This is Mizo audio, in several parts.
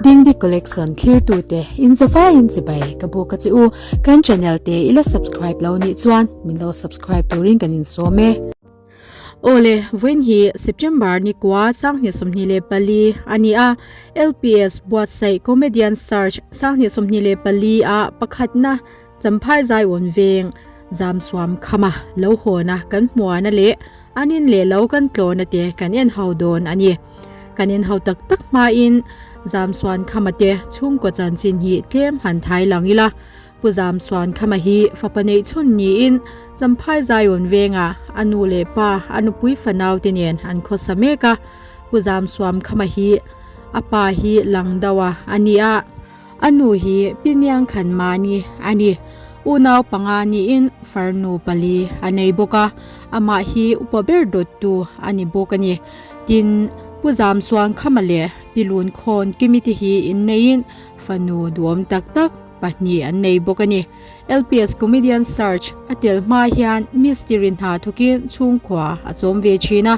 Dingdi Collection thlirtute in zavaiin chibai ka buk a che u. Kan channel te i la subscribe lo nih chuan min lo subscribe turin kan insawm e. Awle, vawiin hi September ni kua 2024 a ni a, LPS buatsaih Comedian Search 2024 ah pakhatna Champhai Zaiawn veng Zamsuam khama lo hawna kan hmuana leh an in leh lo kan tlawna te kan en ho dawn a ni. Kan en ho tak tak hmain Zamsuan khama te chhungkaw chanchin hi tlem han thai lang ila. Pu Zamsuan khama hi fapa neih chhun niin Champhai Zaiawn vengah a nu leh pa a nupui fanau te nen an khawsa mek a. Pu Zamsuam khama hi a pa hi lang deuh a a ni a. A nu hi Piniang Khanmani a ni. Unau panga niin farnu pali a nei bawk a, amah hi upa ber dawttu a ni bawk a ni. Tin, Pu Zamsuang Khama leh Pi Lunkhawn Kimite hi inneiin fanu duhawm tak tak pahnih an nei bawk a ni. LPS Comedian Search a tel hma hian mistiri hna thawkin chhungkhua a chawm ve thin a,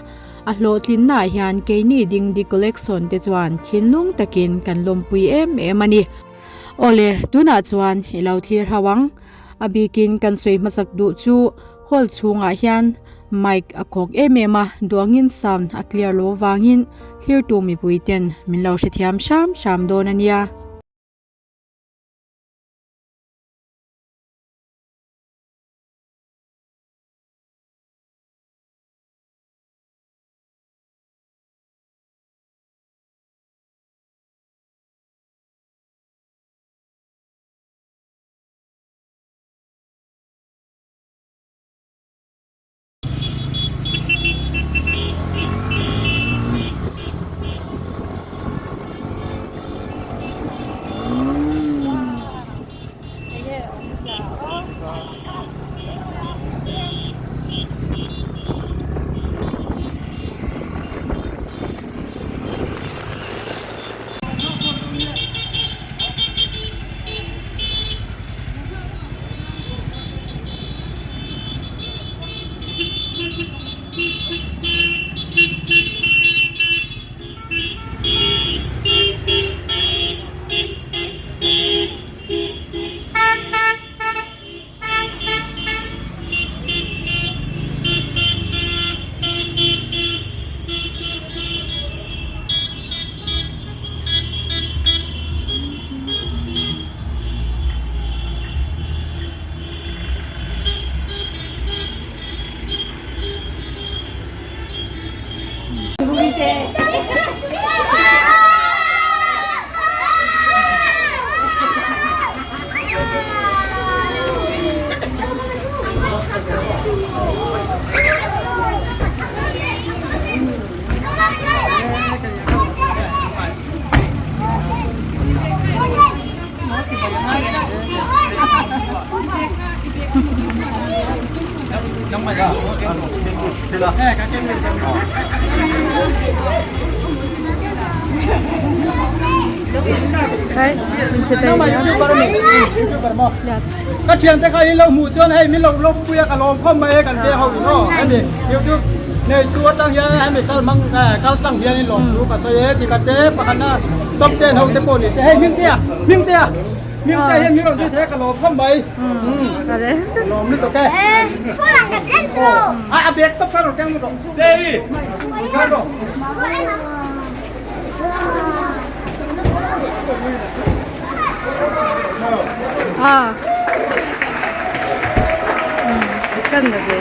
a hlawhtlinnaah hian keini Dingdi Collection te chuan thinlung takin kan lawmpui em em a ni. Awle, tunah chuan i lo thlir hauh ang. A bikin kan sawi hmasak duh chu hall chhungah hian mic a khawk em em a, duangin sound a clear lo avangin thlirtu mipui ten min lo hrethiam hram hram dawn a nia. Ka thian te kha in lo hmuh chuan hei min lo lawmpui a ka lawm khawp mai e kan ve ho in aw hemi youtube nei tu atang hian hemi kal hmang kal tlang hian in lawm thu ka sawi e tikhat te pakhat a top ten ho te pawh ni se hei Hmingtea Hmingtea Hmingtea hian min rawn zui thei a ka lawm khawp mai lawm lutuk e a bag tawp kha rawn keng rawh keng rawh. Ah. Kan la ve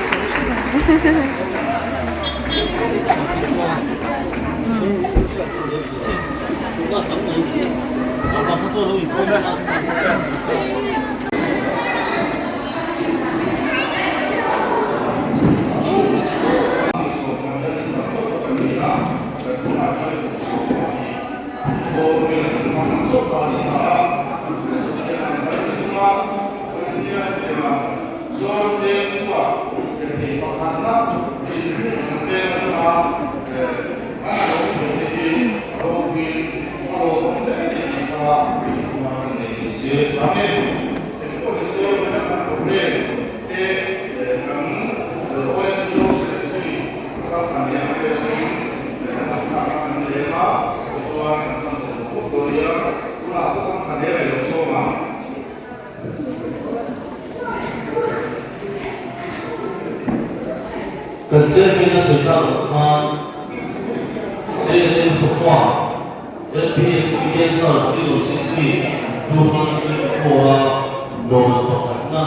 Kan chairman a sawi tak loh khan CNN Sofa LPS Comedian Search 360 2024 a lawmman pakhatna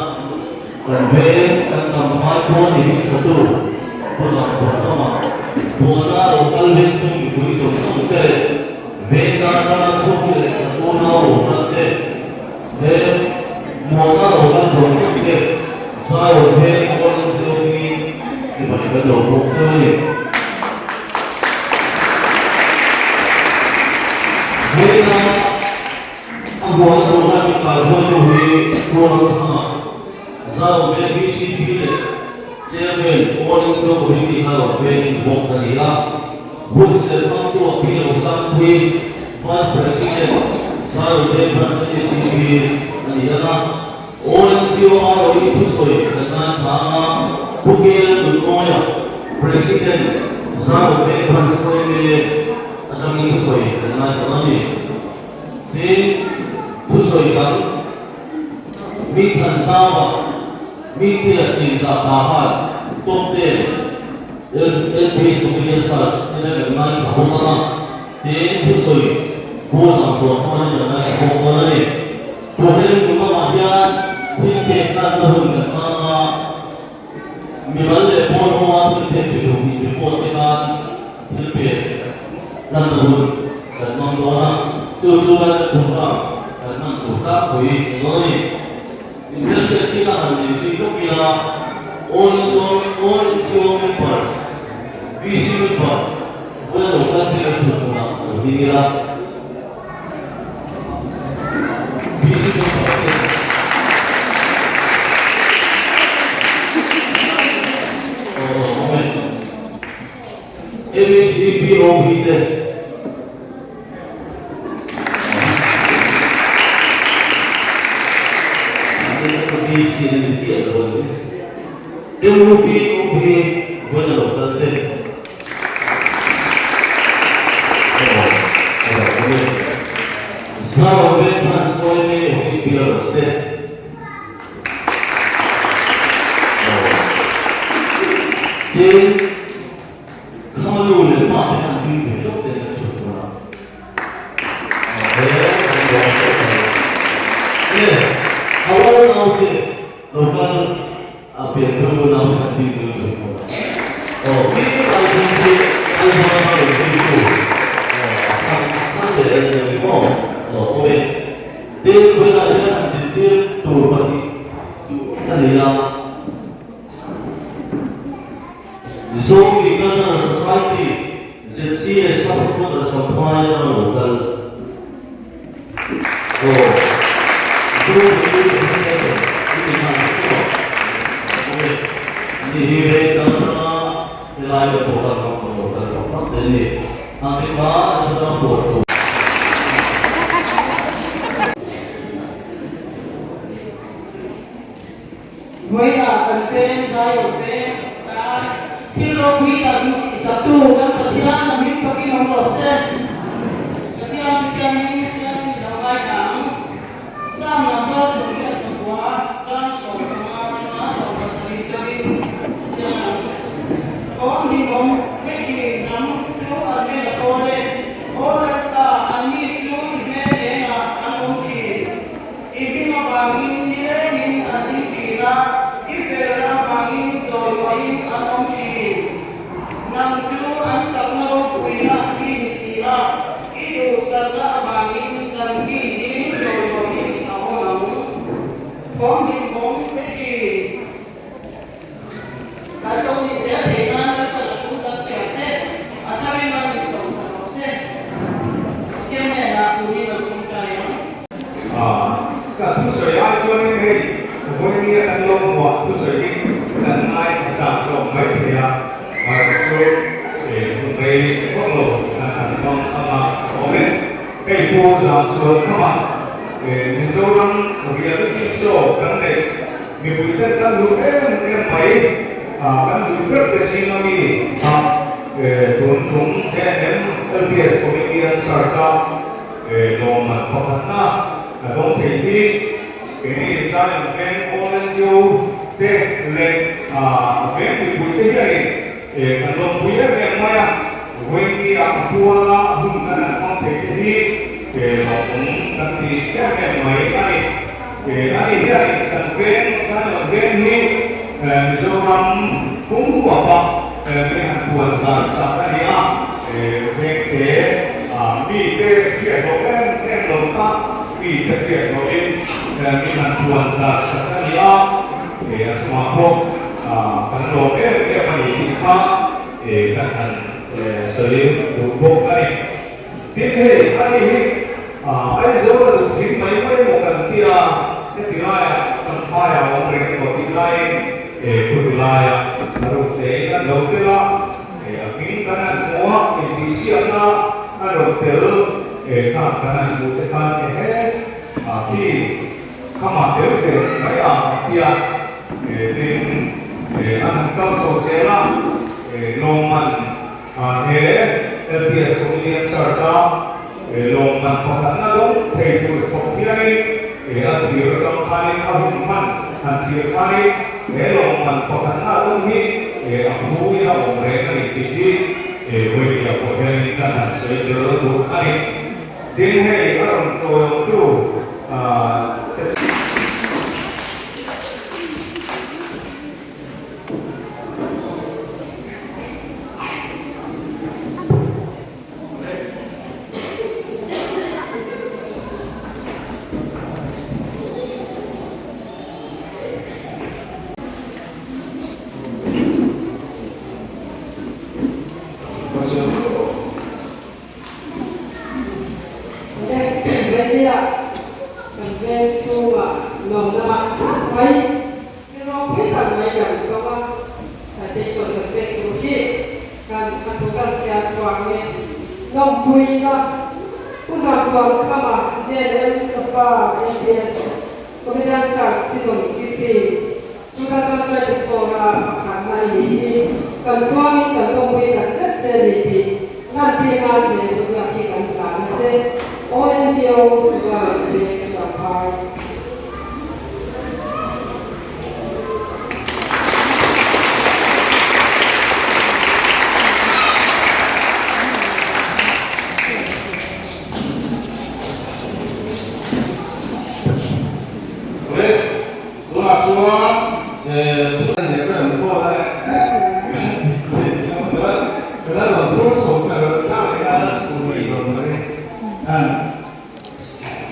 kan veng kan champhai pawn ni hi thatu Pu Zangpuatawma Buana lo kal veng chung mipui zawng zawng te leh veng tan tana chhuak leh kan unau lo kal te He mualna lo kal zawng zawng te Zion veng Golden Zilawngin sipai kan lo bawk chu a ni. Vawiina a mualna tur lai min kai huaitu hi Rual Thanga, Zion veng VCP leh Chairman Golden Zilawng Committee Zion veng bawk a ni a. Hun serh hmangtu a Pi Rosangpui, Vice President, Zion Veng Branch ACP a ni ang a. ONCO aiawhin thusawi kan ngaithla ang a, Pu Kel Nunmawia, President, Zion Veng Branch yma atangin thusawi kan ngaithla ang a ni. Tin, thusawi dang Mingthan Zauah, Mingtea Chinzah Pahan, Top Ten, LP Superior Search ina kan ngaithla bawk ang a, tin thusawi Pu Zangsuan pawhin kan ngaithla bawk dawn a ni. Tawhel kum lamah hian thil pek natna hun kan hmang a, mimal leh pawl hoa thil pek pe tur tih report te khan thil pek natna hun kan hmang dawn a, chu chu laina program kan hman tur tlangpui a dawn a ni. Inhmelhriat thil a han nei zui lawk ila, All All NGO member, VC member, Vawi lo kal thei a chhun hunah lo ding ila, VC member te Aw aw awm e. MHEPOB te. MUPOB vawiin a lo kal te. Zau Veng Branch YMA Office Bearers te. Tin, Khama nu leh pa te han ding ve lawk ten ka chhut tur a. He kan lawm tawh mai. E, a unau te lo kal a pian thur unau te han ding ve chhut tur a. Aw, mi ai ding khi Aizawl a rawn zui tu. Aw, a thang thang leh a ni lo ni maw? Aw, awm e. Tin, vawiinah hian han dintir tur pahnih a ni a. Zomi Cultural Society, ZCS, a headquarter Champhai a lo kal. Aw, Zomi Cultural Society i ti nghal vek tawh. Awle, ni hi veng dang atanga helai ka program hmang ka lo kal tawh phawt te ni. Ang te kha an atanga buat tur. Vawiinah kan peng Zion peng tan thil ropui tak min tihsaktu kan Pathian a hming fakin awm rawh se. Pathian chu thianghlim siamin i lo ngaithla ang. Psalm number 25 chang 15 atanga 17 chauhin chiang ang. Awm hi awm hei thin hnam chu an hmel a pawl e. Aw Lalpa, anni chu i hmel engah an awm thin. I hming avangin nilengin an hlim thin a, i felna avangin chawimawiin an awm thin. Nang chu an chakna ropuina i ni si a, i duhsakna avangin kan mi hi chawimawiin a awm ang. Thawm hlimawm pe thin. Kan lo nih zel theih nan Lalpa la tum kan siam te, a tharin ram in sawmsak rawh se. Pathian hnenah turin lo tawngtai ang. Ka thusawi ai chuanin hei vawinia kan lo hmuah thusawi hi kan ngai a chak zawk mai thei a, mahse chu hun rei vak lo kan han hmang anga a awm e. Hei Pu Zangsual Khama Mizoram reality show kan neih mipui ten kan duh em em mai, kan duh ber te zinga mi kha tun tum JNM LPS Comedian Search a lawmman pakhatna a dawng thei hi keini Zion Veng All NGO te leh a veng mipui te hianin. kan lawmpui em em mai a, vawinia a puala hun kan han hmang thei te hi lawmawm kan ti em em mai a ni. Ani hianin kan veng, Zion veng hi Mizoram pum huapa min han puan zar sak a ni a, vengte mite hriat loh em em lo kha mite hriat lohin min han puan zar sak a ni a, a chungah pawh kan lawm em em a ni tih kha kan han sawi duh bawk a ni. Tin hei a ni hi Aizawl a zuk zing mai mai emaw kan ti a, heti laiah Champhai a awm reng emaw tih laiin khuti laia a ruk tein an lo tel a, a hming kan han hmu a, intihsiakna a rawn tel khan kan han hmuh te khan ehe khi khamah tel ve mai a kan ti a, tin an han kal chho zel a, lawmman He LPS Comedian Search a lawmman pakhatna dawng thei tur chhawk hianin a thir atang khanin a hun hman han thlir khanin he lawmman pakhatna dawng hi a phuin a awm reng a ni tih hi vawinia pawh hianin kan han sawi tel duh a ni. Tin, hei a rawn chawiawmtu te chu. Kan veng chhungah lawmna mak tak mai Thil ropui tak mai kan tawng a, citation kan pek tur hi kan a thu kan chhiar chhuak nge lawmpuina Pu Zamsuam Khama JLM Safa NPS Comedian Search Season 16 2024 a pakhatna i nih hi kan chuangin kan lawmpui tak zet che ni tih lantir nan he thuziak hi kan hlan a che. All NGO chuan veng Champhai.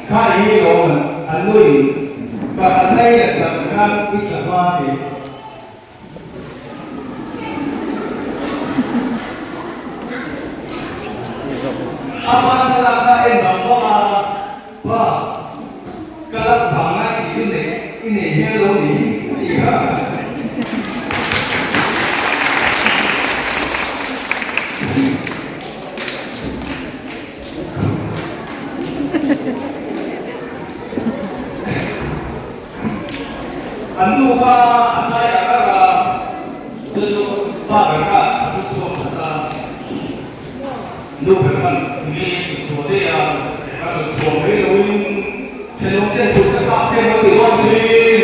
Kha i lo an nui pakhat leh tak khan i tla hma tih. A pa thlalak kha en vang vang a, Pa, ka lak vang lai tih chu nei i nei hmel lo ni a ti kha. An nu kha a zai a kar a, chu chu pa ber kha a thu chhuak khat a, nu ber khan mi a chhuah daih a, a rawn chhuah mai loin thenawm ten kut ka thlak che maw ti dawn thin.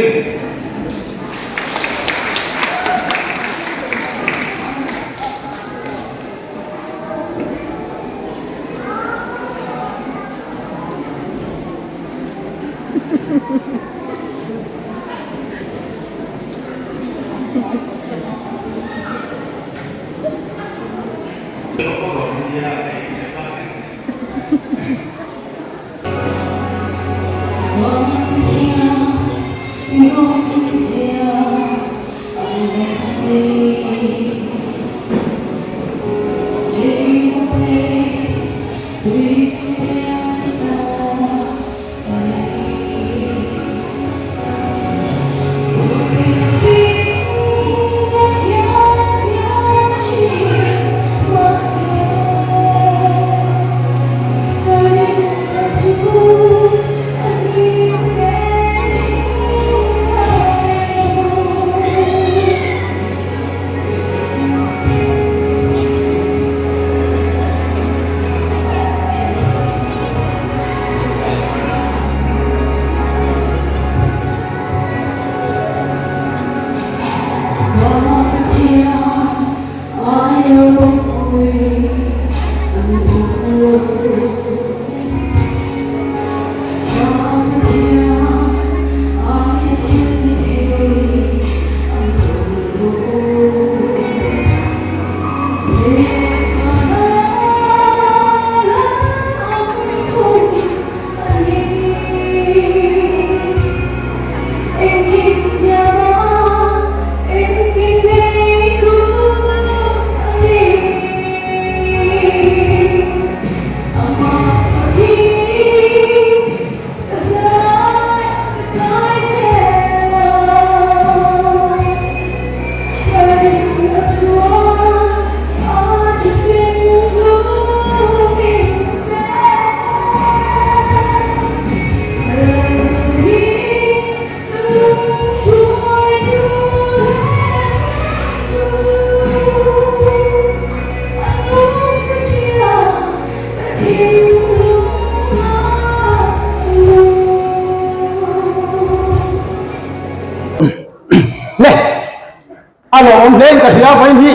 ka hria vawiin hi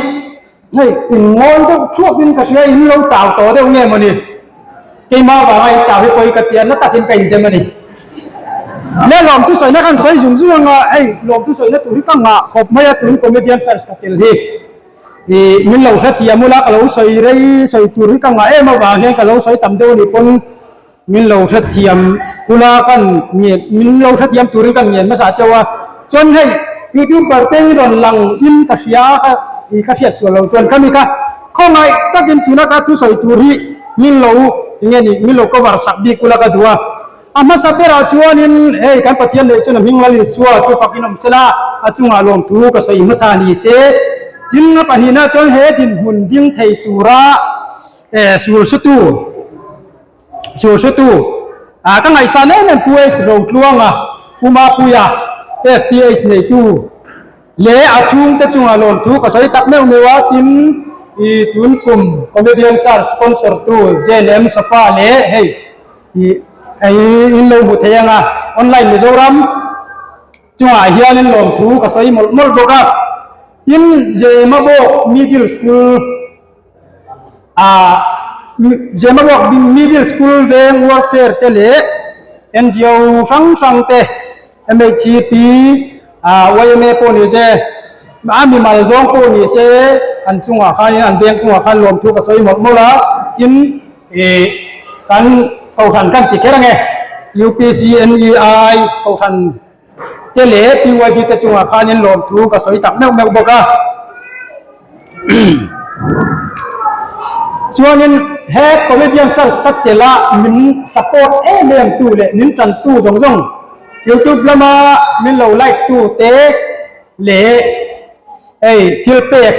hei in ngawi deuh thuap in ka hria in lo chau tawh deuh nge mawni keimah vanga in chau hi pawi ka tia na takin ka indem a ni. Le lawmthu sawina kan sawi zung zung anga hei lawmthu sawina tur hi ka ngah khawp mai a tun comedian search ka tel hi ih min lo hrethiam ula ka lo sawi rei sawi tur hi ka ngah em avang hian ka lo sawi tam deuh a nih pawn Min lo hrethiam ula kan ngen min lo hrethiam turin kan ngen hmasa chauh a, chuan hei youtuber te hi rawn lang in ka hria a ka i ka hriat sual lo chuan khami kha khawngaih takin tuna ka thusawi tur hi min lo enge ni min lo cover sak bik ula ka duh a, a hmasa berah chuanin hei kan Pathian leh chuan a hming Lal Isua chu fakin awm sela a chungah lawmthu ka sawi hmasa ni se, tin a pahnihna chuan he dinhmun ding thei tura sul sutu. Chu hretu ah ka ngaihsan em em Pu H Rotluanga, Pu Mapuia, FTH neitu leh a chhungte chungah lawmthu ka sawi tak meuh meuh a, tin i tun kum Comedian Search sponsor tu JNM Sofa leh hei i in lo hmu thei anga Online Mizoram chungah hianin lawmthu ka sawi mawlh mawlh bawk a, tin Zemabawk Middle School Ah Zemabawk Middle School veng Warfare te leh NGO hrang hrang te MHCP ah YMA pawh ni se a mimal zawng pawh ni se an chungah khanin an veng chungah khan lawmthu ka sawi mawlh mawlh a tin ih kan kohhran kan ti kher ange UPC NEI kohhran te leh PYD te chungah khanin lawmthu ka sawi tak meuh meuh bawk a. Chuanin he comedian search ka tel a min support em em tu leh min tan tu zawng zawng youtube lama min lo like tu te leh hei thil pek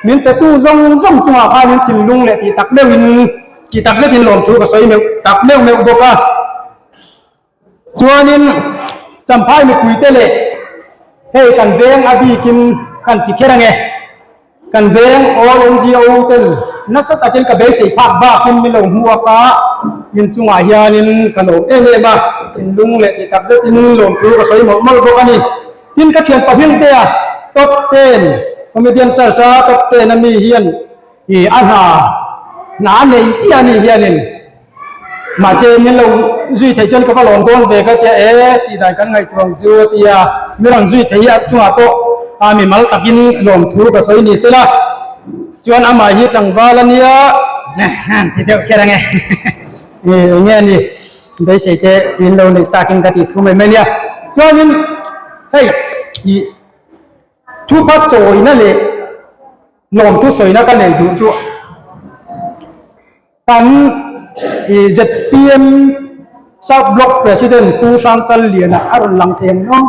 min pe tu zawng zawng chungah khanin thinlung leh tih tak meuhin tih tak zetin lawmthu ka sawi meuh tak meuh meuh bawk a. Chuanin Champhai mipuite leh hei kan veng a bikin kan ti kher ange. Kan veng all NGO ten nasa takin ka beisei phak bakin min lo hmuak a, inchungah hianin ka lawm em em a, thinlung leh tih tak zetin lawmthu ka sawi mawlh mawlh bawk a ni. Tin ka thian pahnih te a top ten comedian search a top ten a mi hian ih a hna hna a nei chiah a ni hianin Mahse min lo zui theih chuan ka va lawm dawn ve ka tia e tih dan kan ngaihtuah ang chu a ti a, mi rawn zui theih hi a chungah pawh a mimal takin lawmthu ka sawi ni sela chuan amah hi tlangval a nia ti deuh kher ange eng nge a ni beisei te in lo neih takin ka tih thu mai mai nia chuanin hei ih thupa chawina leh lawmthu sawina ka nei duh chu Kan i zpm South Block President Pu Hrangchal Liana a rawn lang thei ang maw?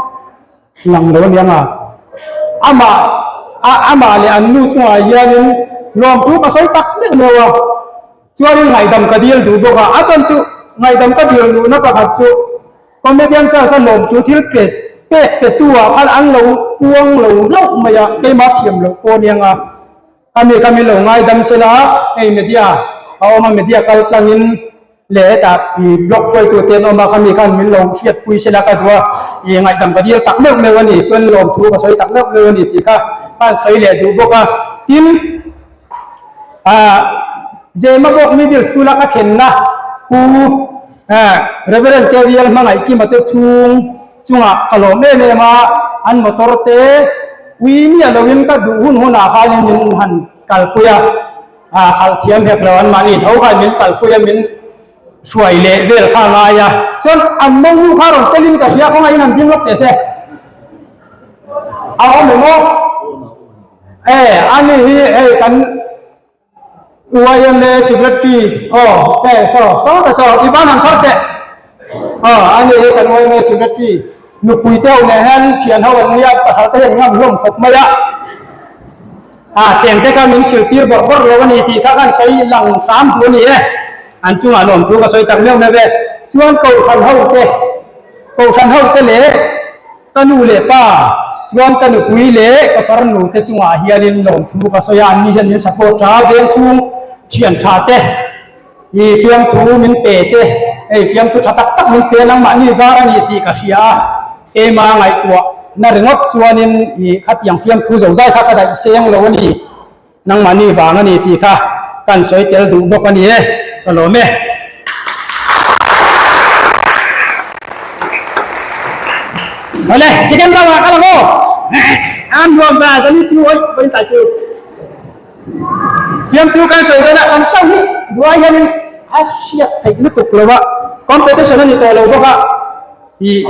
Lang lo aniang a. Amah a amah leh an nu chungah hianin lawmthu ka sawi tak meuh meuh a. Chuanin ngaihdam ka dil duh bawk a. A chan chu ngaihdam ka dil luhna pakhat chu Comedian Search a lawmthu thil pe pek petu ah khan an lo puang lo hlauh mai a, keimah thiam loh pawh aniang a. A mi kha min lo ngaidam sela, hei media a awm a, media kal tlangin leh hetah i blog hruaitu te an awm a, kha mi khan min lo hriatpui sela ka duh a, i ngaihdam ka dil tak meuh meuh a ni, chuan lawmthu ka sawi tak meuh meuh a ni tih kha khan sawi leh duh bawk a. Tin, ah Zemabawk Middle School a ka thlenna Pu Reverend KVL Hmangaihkima te chhung chungah ka lawm em em a, an motor te ui miah loin ka duh hun hunah khanin min han kalpui a, ah khalh thiam hek lo an mahni tho khan min kalpui a min hruai leh vel kha a ngai a, chuan an monu kha rawn telin ka hria kawngaihin an ding lawk teh se a awm em aw? E ani hi hei kan. YMA Secretary aw eh saw saw ta saw i ban han phar teh aw a ni hi kan YMA Secretary nupui te ho nen hian thian ho an nia pasal te hian ngam hlawm khawp mai a a thleng te kha min siltir bawrh bawrh lo a ni tih kha kan sawi lang hram duh a ni e an chungah lawmthu ka sawi tak meuh meuh e chuan kohhran ho te kohhran ho te leh Ka nu leh pa chuan ka nupui leh ka farnu te chungah hianin lawmthu ka sawi a, anni hian min support tha veng chhung thian tha te, i fiamthu min pe te, hei fiamthu tha tak tak min pe nangmahni zar a ni tih ka hria a, keimah ngaihtuah. na ringawt chuanin i khatiang fiamthu zozai kha ka daih seng lo a ni. Nangmahni vang a ni tih kha kan sawi tel duh bawk a ni e, ka lawm e. Awle, second round ah ka lang aw. An nuam va, zani chu oi, vawiin tlai chu. Fiamthu kan sawi dawn a, kan show hi duai hianin a hriat theih lutuk lo a, competition a ni tawh lo bawk a. I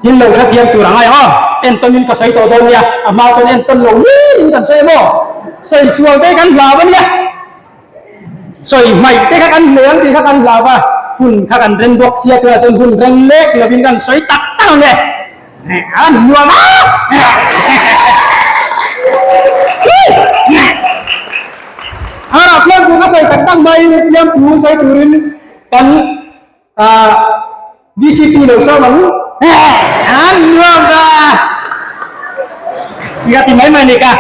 in lo hrethiam tur a ngai aw, entawn in ka sawi tawh dawn nia, a hma chuan entawn lo hlir in kan sawi emaw, sawi sual te kan hlau a nia, sawi hmaih te kha kan hle ang tih kha kan hlau a, hun kha kan reng bawk sia tunah chuan hun reng lek lovin kan sawi tak tak ang e, a nuam a. Harah fiamthu ka sawi tak tak hmain fiamthu sawi turin kan Ah VCP lo sawm ang an nuam ta Ika ti mai mai ni ka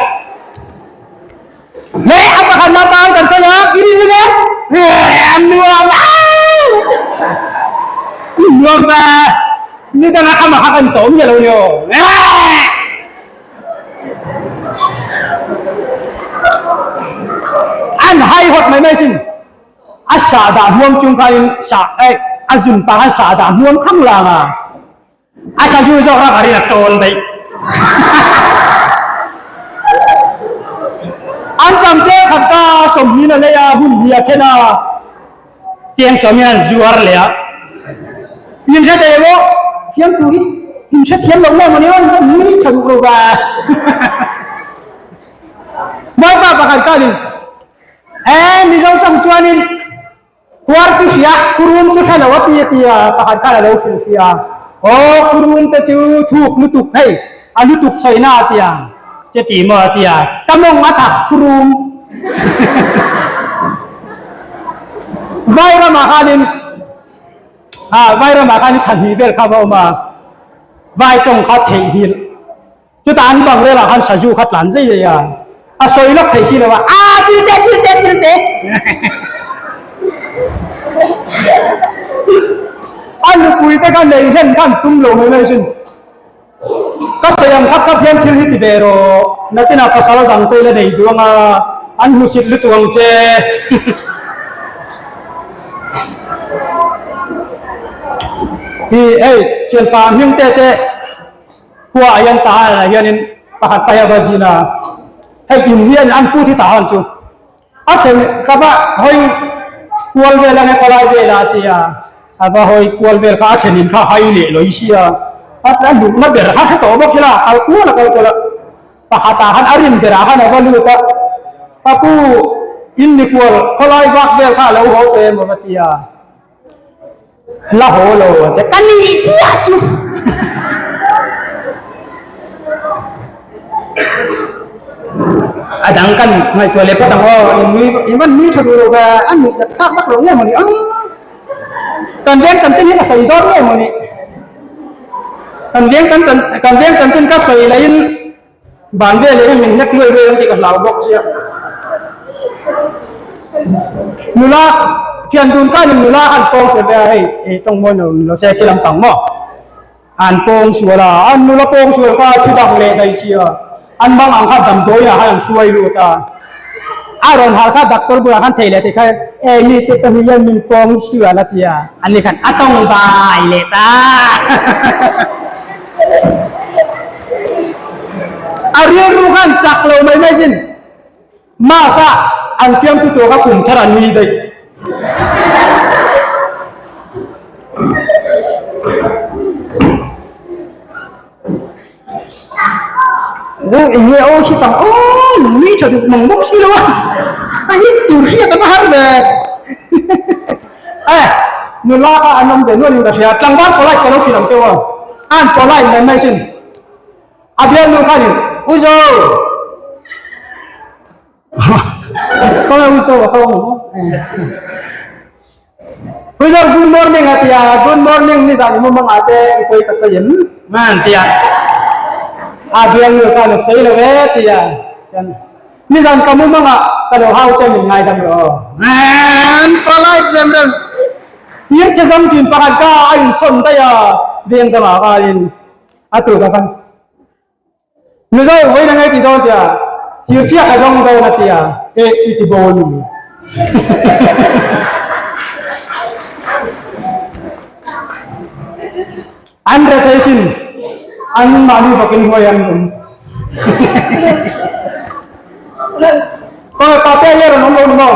Le a pakhat na tan kan sawi a i rin rin e an nuam a nuam ta ni danga ama kha kan tawm lo ni o An hai hot mai mai sin A sah dah hmuam chung khanin sah eh a zun pah khan sah dah hmuam khang lang a, a sazu zawk rak arin a tawn daih. An tam te khat ka sawmhnin a lei a, hun hnih a then a, cheng sawm hian an zuar leh a. In hre thei maw? Fiamtu hi in hrethiam lo nge mawni aw, in va nui tha duh lo va. Bawipa pakhat khanin E Mizo tawng chuanin khuar chu hria, khurum chu hre lo a ti a ti a, pakhat khan a lo hrilhfiah a, Aw khurum te chu thuk lutuk hei, a lutuk sawina a ti a, che ti maw a ti a, ka mawng a thak khurum. Vai ramah khanin, ah vai ramah khanin thla hnih vel kha va awm a, vai tawng kha theihnghilh. Chutah an bang relah khan sazu kha tlan zai zai a, a sawi lawk thei si lo a, aa til te til te til te. A nupui te kha nei hlen khan tum lo mai mai sin. Ka sawi ang khap khap hian thil hi ti ve rawh, nakinah pasal dang te ila nei duh ang a, an hmusit lutuk ang che. Hi hei thianpa hming te te. Khua ah hian Tahan ah hianin pakhat pa hi a va zin a, hei in hian an pu thi Tahan chu a thlen ka va hawi kual vel ang e khawlai vel ah a ti a, a va hawi kual vel kha a thlen in kha hai leh lawih si a, a luhna ber kha hre tawh bawk ila a kal kual a kal kual a, pakhat ah khan a rin ber ah khan a va lut a, ka pu in mikual khawlai vak vel kha a lo haw teh em a va ti a. La haw lo a ti a, ka nih chiah chu. A dang kan ngaihtuah leh phawt ang aw, in nui in van nui tha duh lo ve, a nuih zat thlak vak lo nge mawni ang. Kan veng chanchin hi ka sawi dawn nge mawni. Kan veng kan chan kan veng chanchin ka sawi lahin Ban vel hi min hnek luai luai ang tih ka hlau bawk sia. Nula thian dun khan in nula an pawng sual ve a hei ei tawng mawi lo ni lo se khi lampang maw an pawng sual a an nula pawng sual kha thu dang leh daih sia an mang ang kha damdawi ah khan an hruai lut a a rawn harh kha doctor bulah khan thei leh thei kha ei mi te pahnih hian min pawng sual a tia an ni khan a tawng bai leh ta. A rilru khan chak lo mai mai sin. Mass a an fiamtu tur kha kum thar an nui daih. Eng nge aw hi tang aw nui tha duh mang bawk si lo a. A hit tur hriat a va har ve. Eh, nula kha an awm ve nual in ka hria, tlangval polite ka lo hrilh ang cheu a, an polite mai mai sin. A bialnu khanin, U Zo! Khawnge U Zo a kha awm ang aw? U Zo, good morning a ti a, good morning nizan i mumang ah te i pawi ka sawi em? An ti a, a bialnu khan a sawi lo e ti a, chuan Nizan ka mumang ah ka lo hau che min ngaidam rawh aw. An polite rem rem. Tir che zawng tin pakhat ka a insawn daih a, veng dangah khanin. A tuk a kan Mizo vawiin a ngei ti dawn tia thir chhiah ka zawng dawn a tia e i ti bo ni. An rethei sin an mahni fakin huai an awm. Kawng pa te hi a rawn awm lo ni maw?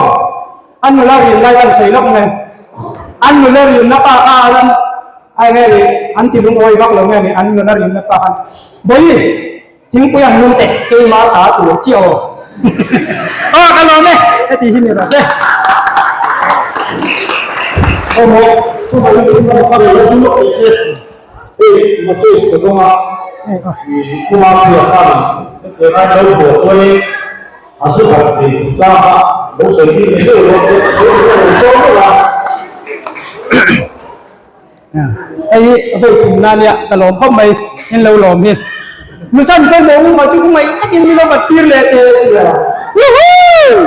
An nula rin lai kan sawi lawk nge? An nula rinna pa kha an ai nge ni an ti lungawi vak lo nge ni an nula rinna pa khan Bawi thingpui an lum teh keimah ta tur chiah aw. Aw ka lawm e heti hi ni rawh se. Aw maw chuvangin thingpui kha lo lum lawk teh se. Hei message ka dawng a kuma chhia khan hetiang lo buah chuanin a zu khat thei chung chang a lo sawi tir ngei ngei dawn te ka sawi lo lo sawm deuh a. Hei vawi thum na nia ka lawm khawp mai in lo lawm hi. Nuchan ka mawng ma chu ka ngaih takin min lo bat tir leh te tia. Woohoo!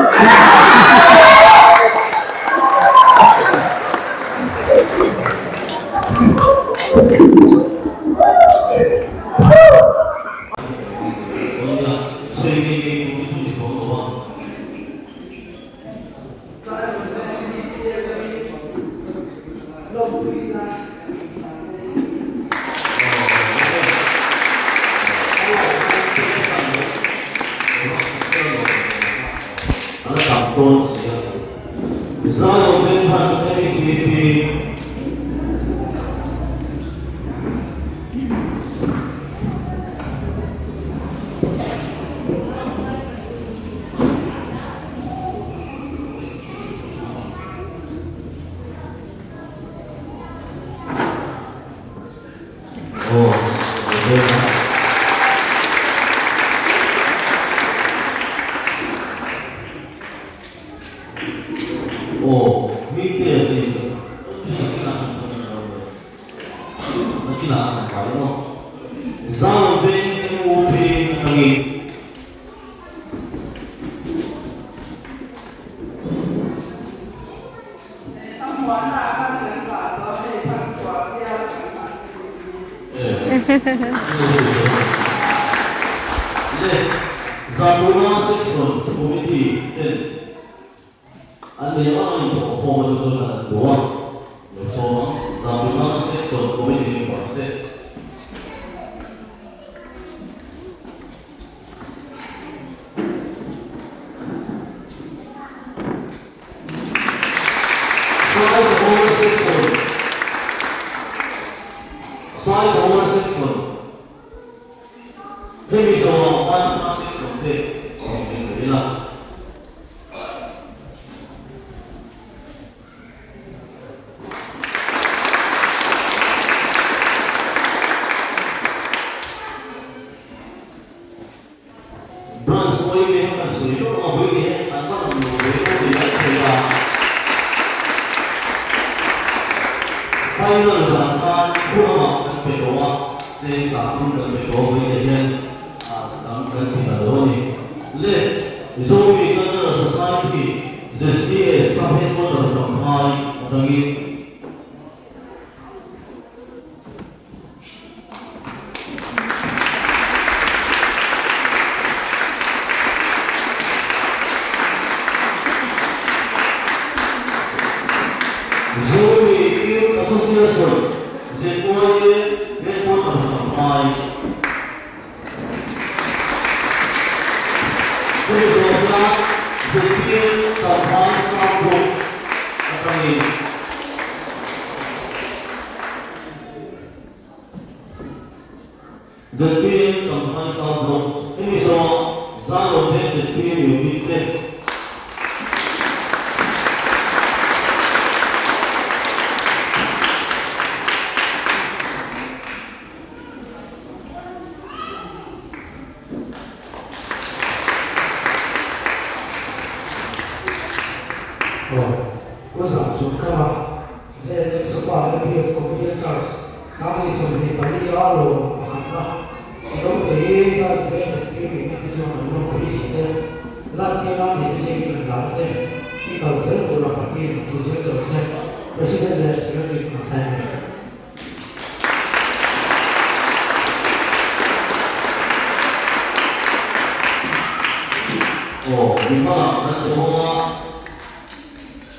Mihmangah kan chhawm a,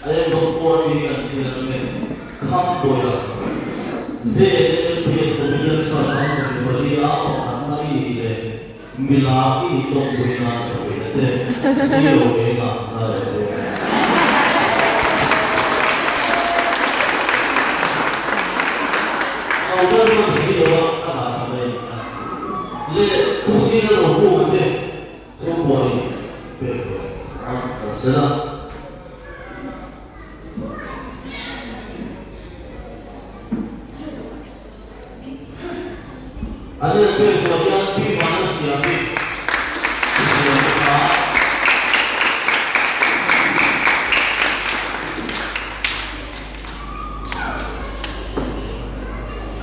a enkawl kual hi kan chhiar ang e. Kham Bawia, ZLPS Comedian Search ang 14 a pakhatna i nih leh Mila i tawngpui nan ka puih a che, zero enga na leh dawn. Lo kal hman si lo a ka dah tha mai a le Pu Sina lo pu te chhungkua in pek tawh a lo sel a. An en pek zawh hian Pi Vana siam hi i siam bawk a.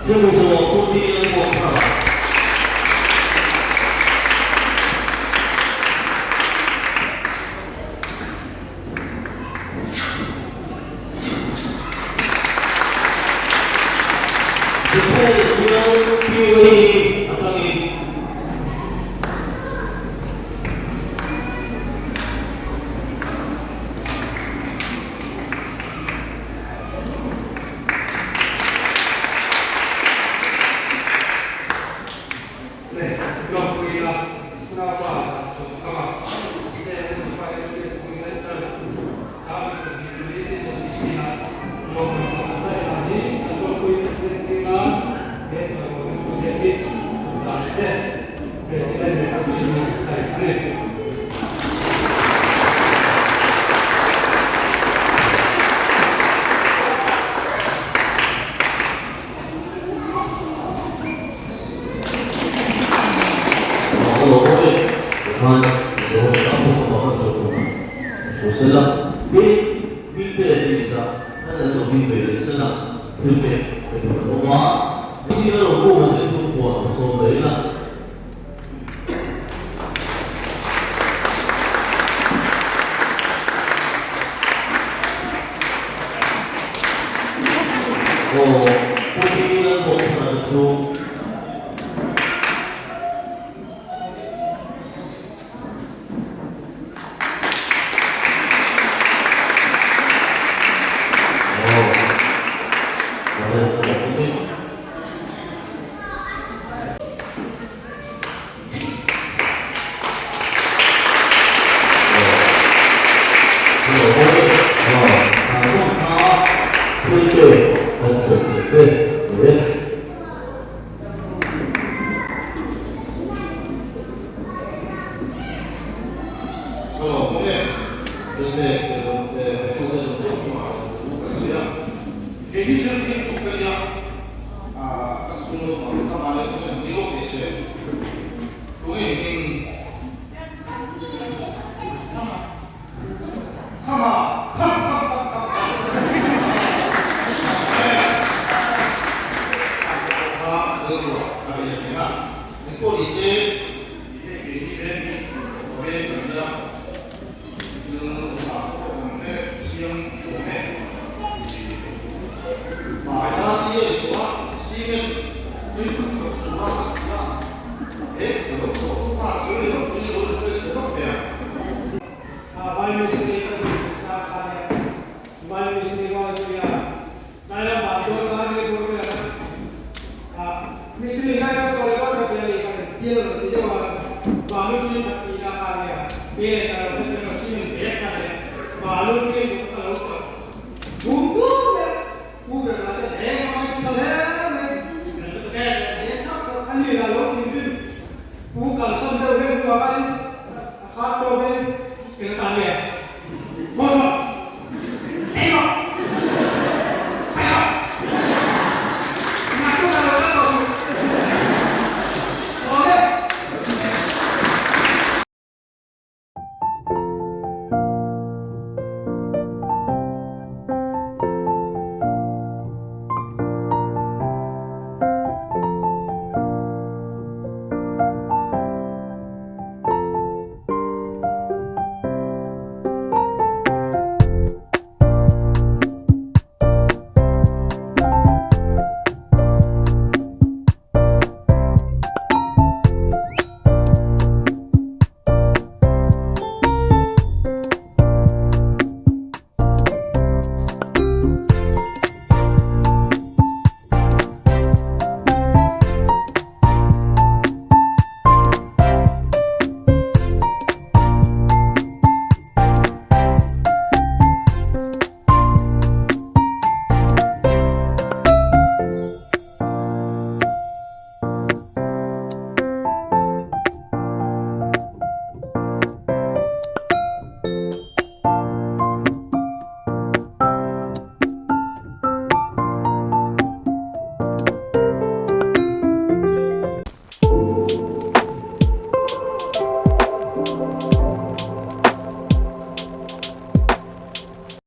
Hemi zawh Pu Ti Lalmuak thar ah. Bethel bial POA atangin.